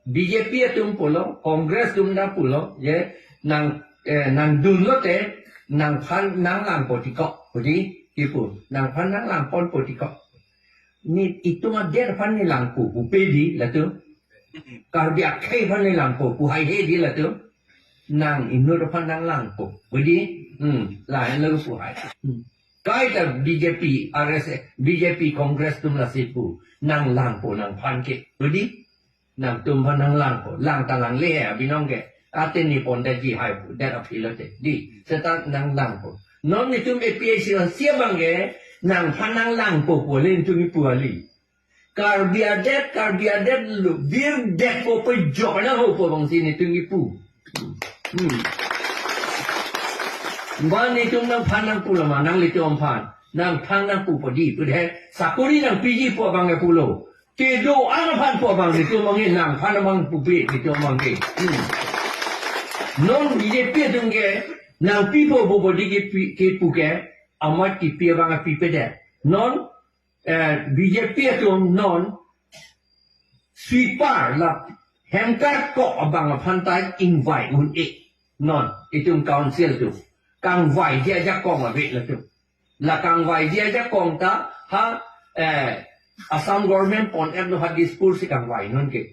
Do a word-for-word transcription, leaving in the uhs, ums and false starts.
B J P atum pulo, Congress atum ta pulo, je nang, eh, nangdun lote, nangphan nanglangpo tiko, hudi, kipu, nangphan nanglangponpo tiko. Ne itum adet aphan ne langpo, pupe di latum. Karbi akhei aphan ne langpo, pu haihe di latum. Nang inut aphan nanglangpo, hudi, hmm, lahenlo pu hai. Hmm. Kaita B J P, R S S, B J P, Congress atum lasi pu, nanglangpo nangphan ke, hudi. Nangtum aphan nanglangpo, lang ta langle he abinong ke. Ate ne pondetji hai pu, det aphi lote. Di, seta nanglangpo. Non netum A P H L C abang ke, nangphan nanglangpo pu le netum kipu kali. Karbi adet, Karbi adet lo, birdetpo pu jok nanghopo abangsi netum kipu. Hmm. Ba netum nangphan nangpu lama, nanglitum aphan. Nangphan nangpupo di, pu dei, sakori nangpiji pu abang ke pulo. Kedo-an aphan pu abang netum abang ke nangphan abang pupe netum abang ke. Hmm. Non B J P atum ke nangpipo pu bodi ke pi-, kipu ke amat kipi abang ke pipedet. Non, eh, B J P atum non sweeper la hem karkok abang aphan ta ingvai un-e. Non itum council atum kangvaiji ajakong ave latum. La kangvaiji ajakong ta ha, eh, Assam government pon-etlo ha Dispur si kangvai non ke.